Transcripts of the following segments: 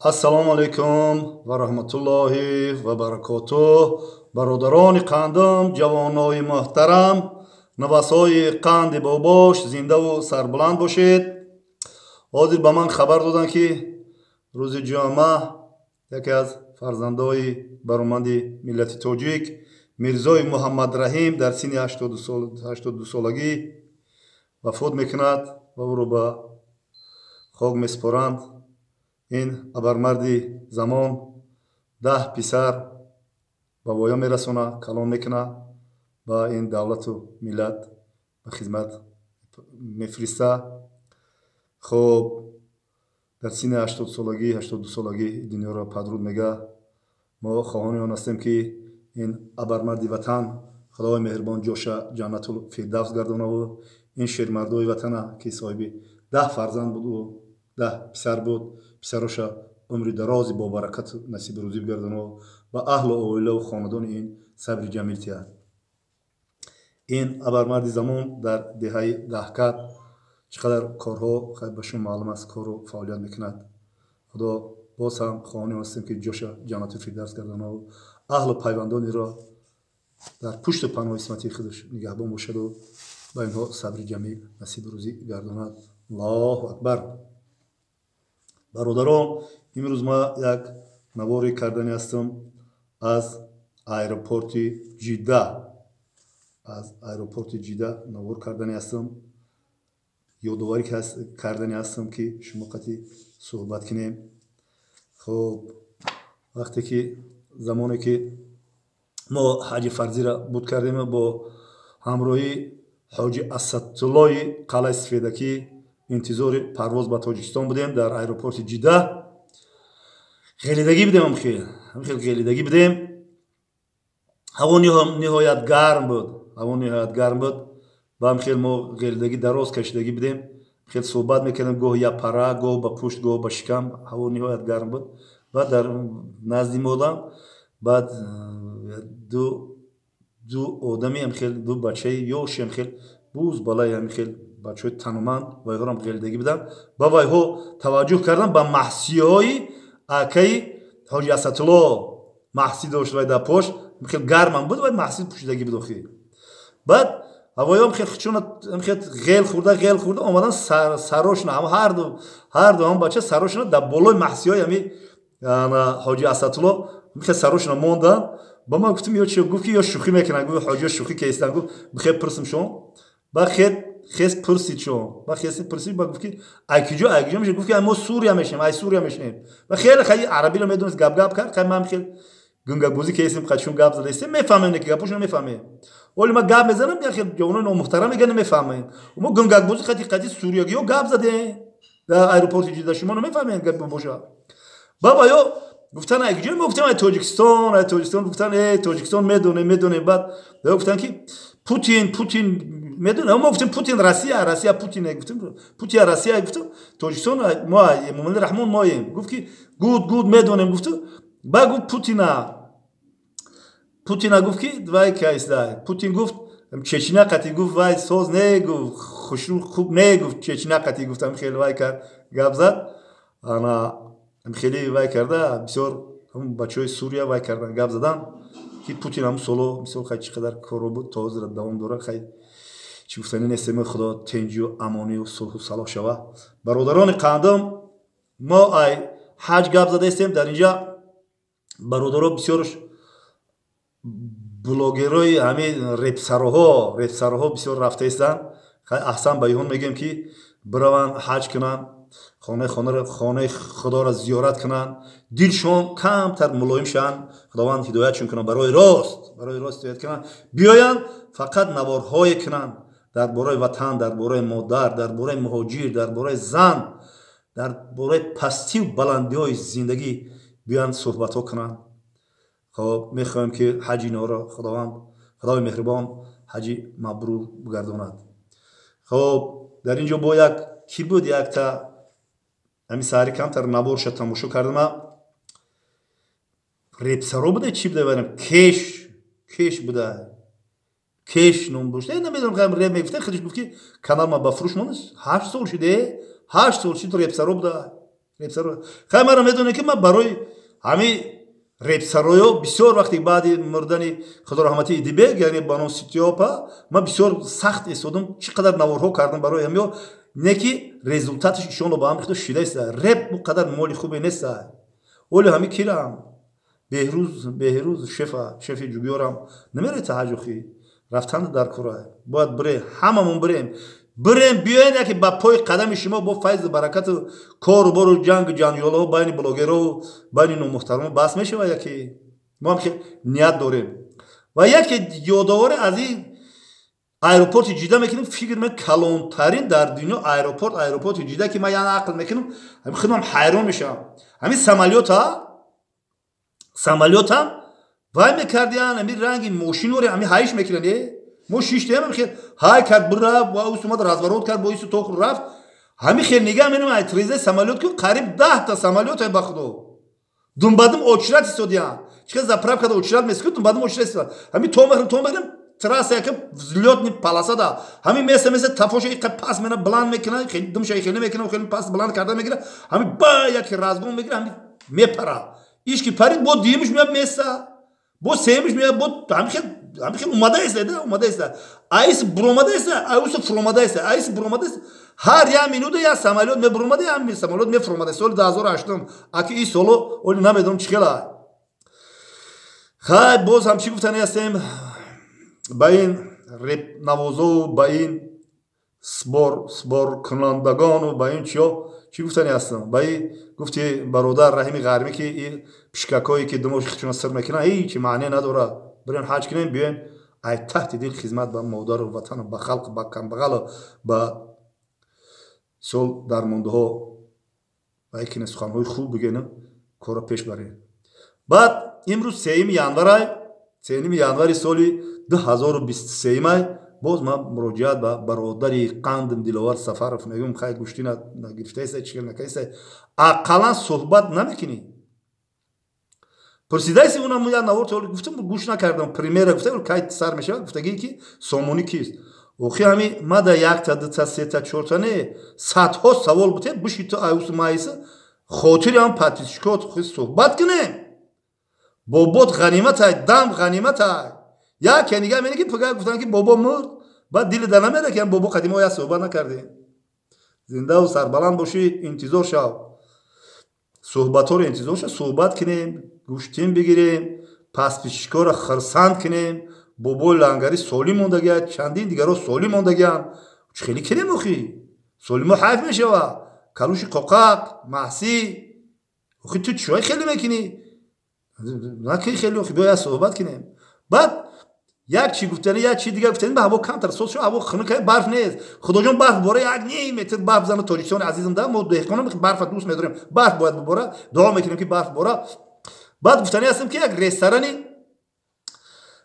Ассалому алайкум ва раҳматуллоҳи ва баракотуҳ. Бародарони қандам, ҷавонои муҳтарам, навасҳои қанди бобош, зиндаву сарбуланд бошед. Ҳозир ба ман хабар доданд, ки рӯзи ҷумъа яке аз фарзандои бароманди миллати тоҷик, Мирзои Муҳаммадраҳим, дар синни 82 солагӣ вафот мекунад ва ӯро ба хок месупоранд. Ин абармарди замон 10 писар ба воя мерасона, калон мекунад, ба ин давлату миллат ба хизмат мефириста. Хоб, дар синни 80 солагӣ, 82 солагӣ дунёро падруд мега. Мо хоҳони он ҳастем, ки ин абармарди ватан Худои меҳрубон ҷоша Ҷаннатул Фирдавс гардонаву ин шермардои ватана, ки соҳиби 10 фарзанд буду 10 писар буд, писароша умри дарози бобаракату насиби рӯзӣ бигардонаву ба аҳлу оилаву хонадони ин сабри ҷамил тиҳад. Ин абармарди замон дар деҳаи Даҳкат чӣ қадар корҳо, ба шумо маълум аст, кору фаъолият мекунад. Худо боз ҳам хоҳони ҳастем, ки ҷоша Ҷаннату Фирдавс гардонаву аҳлу пайвандонеро дар пушту паноҳи исмати худаш нигаҳбон бошаду ба инҳо сабри ҷамил насиби рӯзӣ гардонад. Аллоҳу акбар! Бародарон, имрӯз ма як наворе кардани ҳастам аз аэропорти Ҷидда. Аз аэропорти Ҷидда навор кардани ҳастам, ёдоварӣ кардани ҳастам, ки шумо қати суҳбат кунем. Хоб, вақте ки, замоне ки мо ҳаҷи фарзиро буд кардем, бо ҳамроҳии ҳоҷи Асадтуллои Қалъаи Сафедакӣ интизори парвоз ба Тоҷикистон будем. Дар аэропорти Ҷидда ғелидагӣ будем, ҳамхел ғелидагӣ будем. Ҳаво ниҳоят гарм буд, ҳаво ниҳоят гарм буд. Ба ҳамхел мо ғелидагӣ дароз кашидагӣ будем, хел суҳбат мекардем, гоҳ япара, гоҳ ба пушт, гоҳ ба шикам. Ҳаво ниҳоят гарм буд. Баъд дар назди мо одам, баъд ду одами ҳамхел, ду бачаи ёши ҳамхел буз балаи ҳамхел бачаҳои тануманд, вайҳорам ғелидагӣ буданд. Ба вайҳо таваҷҷӯҳ кардам, ба маҳсиҳои акаи ҳоҷи Асадулло. Маҳси дошт вай дар пош, хел гармам буд, вай маҳси пӯшидагӣ буд охи. Баъд ҳавоём хел хел ғел хӯрда, ғел хӯрда омадан, сарошна ҳарду ҳам бача сарошна дар болои маҳсиҳои ҳами ҳоҷи Асадулло хел сарошна мондан. Ба ман гуфтам: «Ё чи?» Гуфт, ки ё шӯхӣ мекунанд. Гуфт: «Ҳоҷиё шӯхӣ кестанд». Гуфт: «Бихел пурсим шон». Ба хел хес пурсид шон, ба хес пурсид, ба гуфт, ки ай киҷо, ай киҷо мешем? Гуфт, ки мо Сурия мешем, ай Сурия мешем. Ва хеле хай арабиро медонист, гап гап кард. Хай ман хел гунгакбозӣ кестем, қачун гап задастем, мефаҳмем, ки гапошон мефаҳмем. Оли ма гап мезанам, я хел ҷавонои номуҳтарам мегӯянд, намефаҳмем. Мо гунгакбозӣ қати қати суриягиҳо гап задем дар аэропорти Ҷида, шумо намефаҳмем гап боша. Баба ё гуфтан: «Ай киҷо?» Мо гуфтем: «Ай Тоҷикистон, ай Тоҷикистон». Гуфтан: «Э, Тоҷикистон медонем, медонем». Баъд гуфтан, ки Путин, Путин медонем. Мо гуфтем: «Путин Россия, Россия Путин». Гуфтем: «Путин Россия». Гуфтем: «Тоҷикистон мо Эмомали Раҳмон моем». Гуфт, ки гуд, гуд, медонем, гуфту. Баъд гуфт: «Путина, Путина». Гуфт, ки вай кайсда Путин? Гуфт: «Чечня қати», гуфт, «вай соз не», гуфт, «хушрӯ хуб не», гуфт, «Чечня қати», гуфтам. Хеле вай кард, гап зад, ана хеле вай карда, бисёр бачаҳои Сурия вай кардан, гап задан, ки Путин ҳамун соло мисол хай чӣ қадар корро буд, то ҳозир давом дорад. Хай, чӣ гуфтанӣ нестем. Худо тенҷию амонию сулҳу салоҳ шава. Бародарони қандам, мо ай ҳаҷ гап задаистем. Дар инҷа бародаро бисёрш блогерои ҳамин репсароҳо, репсароҳо бисёр рафтаистанд. Хай, аҳсан ба иҳон мегӯем, ки бираванд, ҳаҷ кунанд, хонаи Худоро зиёрат кунанд, дилшон камтар мулоим шаванд, Худованд ҳидоятшон кунанд, барои рост ҳидоят кунанд. Биёянд, фақат наворҳое кунанд дар бораи ватан, дар бораи модар, дар бораи муҳоҷир, дар бораи зан, дар бораи пастию баландиҳои зиндагӣ биёянд, суҳбатҳо кунанд. Хоб, мехоҳем, ки ҳаҷи инҳоро Худованд, Худои меҳрубон, ҳаҷи мабрур бигардонад. Хоб, дар ин ҷо бо як ки буд, якта ҳамин саҳари камтар наворша тамошо кардама, репсаро буда, чӣ буда, варам кеш, кеш буда, кеш ном дошта, намедонам, реп мегуфта. Худаш гуфт, ки канал ма ба фурӯш монд, 8 сол шуде, 8 сол шуд, репсаро буда. Репсароя. Хай, маро медонед, ки ман барои ҳамин репсароё бисёр вақте баъди мурдани, худо раҳмати, Идибек, яъне ба ном Ситиёпа, ман бисёр сахт истодам, чӣ қадар наворҳо кардам барои ҳамё, не ки результаташ ишонро ба ҳам худо шидаиста. Реп бу қадар моли хубе неста. Оли ҳами кирам, Беҳрӯз, Беҳрӯз шефа, шефи ҷугиёрам намерета ҳаҷохи рафтанда дар кора бояд бирем, ҳамамон бирем, бирем, биёен, яке ба пои қадами шумо бо файзу баракату кору бору ҷангу ҷанҷолҳо байни блогерову байни номуҳтарамон бас мешавад. Яке мо ҳам ният дорем ва яке ёдоворе аз ин аэропорти Ҷида мекунем. Фикр ме, калонтарин дар дунё аэропорт, аэропорти Ҷида, ки ман яна ақл мекунам, худам ҳайрон мешавам. Ҳамин самолёта, самолётам вай мекардиян, ҳамин ранги мошинори ҳамин ҳайш мекунанд. Мо шиштаем, хел ҳай кард, бира ус омад, разворот кард, бо ису тохр рафт. Ҳамин хел нигаҳ менам ай трезаи самолёт, ки қариб 10-та самолёт, ба худо, думбадум очрат истодиян. Чихел заправкада очрат мескун, думбадум очрат истодиян. Ҳамин то мехрем, то мехрем, трасса яка взлётный полоса да ҳамин меса меса тафоша иқа пас мена баланд мекунад, думша хеле мекунад, хеле пас баланд карда мегира, ҳамин ба яки разгон мегира, ҳамин мепара. Иш ки парид, бо дуюмиш меяд, меса, бо сеюмиш меяд, бо ҳамин хел, ҳамин хел омада иста, омада иста, айс буромада иста, айус фуромада иста, айс буромада иста. Ҳар як минута як самолёт мебуромада, як самолёт мефуромада. Соли 2008-ум, аки ин соло оли намедонам чӣ хела. Хай, боз ҳам чӣ гуфтани ҳастем ба ин репнавозову ба ин сборкунандагону ба ин чиё, чӣ гуфтани ҳастам? Ба ин гуфти бародар Раҳими Ғармӣ, ки ин пишкакое ки думоши худшона сир мекунанд, ҳеҷ маъне надорад. Бирем, ҳаҷ кунем, биёем, ай таҳти дил хизмат ба модару ватану ба халқ, ба камбағалу ба сол дармондаҳо вай кине, суханҳои хуб бигӯем, корро пеш барем. Баъд имрӯз 3 январай, 3 январи соли 2023-ай. Боз ман муроҷиат ба бародари қандим Диловар Сафаров мегӯм: хай, гӯштӣ нагирифтаиса, чӣ накаиса, ақаллан суҳбат намекунӣ? Пурсидаиси унам як навор гуфтам, гӯш накардам. Премьера гуфта, кай сар мешавад, гуфтагие ки Сомонӣ кист? Охи, ҳами мада якта, дута, сета, чорта не, садҳо савол буте. Биши ту аюсу майиса, хотири ҳам подписчикот суҳбат кунем. Бобот ғаниматай, дам ғаниматай. Яке нигаҳ мене, ки пага гуфтанд, ки бобо мурд, баъд дили да намеда, ки бобо қадимо як суҳбат накардем. Зиндаву сарбаланд бошӣ, интизор шав, суҳбатҳоро интизор шав, суҳбат кунем, гӯштин бигирем, подписчикоро хирсанд кунем. Бобои лангарӣ солим мондагиад, чандин дигаро солим мондагианд. Хеле кунем, охи, солимо ҳайф мешава. Калуши қоқақ маҳсӣ, охи, ту чиҳои хеле мекунӣ? Наки хеле, охи, биё, як суҳбат кунем. Баъд як чи гуфтани, як чи дигар гуфтани, ба ҳаво камтар соз шуд, ҳаво хунук, барф нест. Худоҷон, барф бора, як ним метр барф зана Тоҷикистони азизам да. Мо деҳқонам барфа дӯст медорем, барф бояд бибора, дуо мекунем, ки барф бора. Баъд гуфтани ҳастем, ки як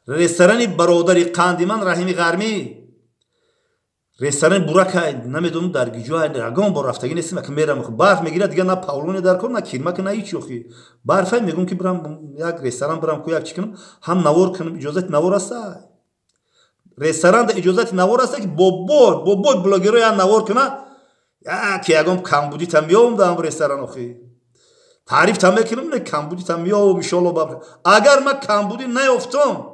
ресторани бародари қанди ман Раҳими Ғармӣ, ресторани Буракай, намедонам дар гиҷо, ягон бор рафтагӣ нестем. Ака, мерам, барф мегирад, дигар на павлоне дар кор, на кирмака, на ҳеч. Охи, барфай, мегӯм, ки бирам як ресторан, бирам ку, як чӣ кунам, ҳам навор кунам. Иҷозати навор аста ресторанда? Иҷозати навор аста, ки бобой, бобой блогеро як навор куна, ки ягон камбудитам меёвам дар ресторан. Охи, таърифтам мекунам, не камбудитам меёвам, иншоалло. Агар ман камбудӣ наёфтам,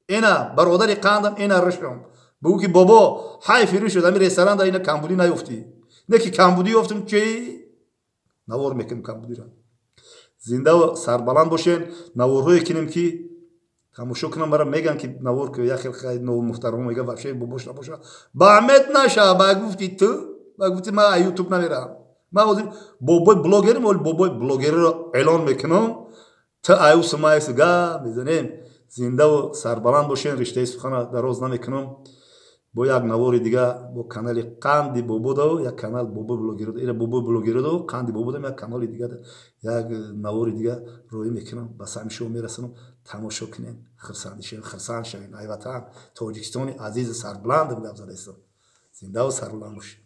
ина бародари қандам, ина рушам, бигӯ, ки бобо ҳайфи рӯ шуд, ҳами ресторанда ина камбудӣ наёфтӣ. Не ки камбудӣ ёфтам, чи навор мекунем камбудиро. Зиндаву сарбаланд бошен. Наворҳое кинем, ки тамошо кунам, мара меган, ки навор ки як хел муҳтарамо мега, вообще бобош набоша, ба мед наша. Ба гуфти ту, ба гуфти ман Ютуб намерам. Ман ҳозир бобои блогерим, оли бобои блогерро эълон мекунам. Ту аюсу майсу га мезанем. Зиндаву сарбаланд бошен. Риштаи сухана дароз намекунам. Бо як навори дига, бо канали Қанди Бободав, як канал Бобои блогеродо, ира Бобои блогеродо, Қанди Бободам, як канали дига, як навори дига роӣ мекунам, ба сами шумо мерасонам. Тамошо кунем, хирсанди шавем, хирсанд шавем. Ай ватан, Тоҷикистони азизи сарбаландам гап задаистам. Зиндаву сарбаланд бошед.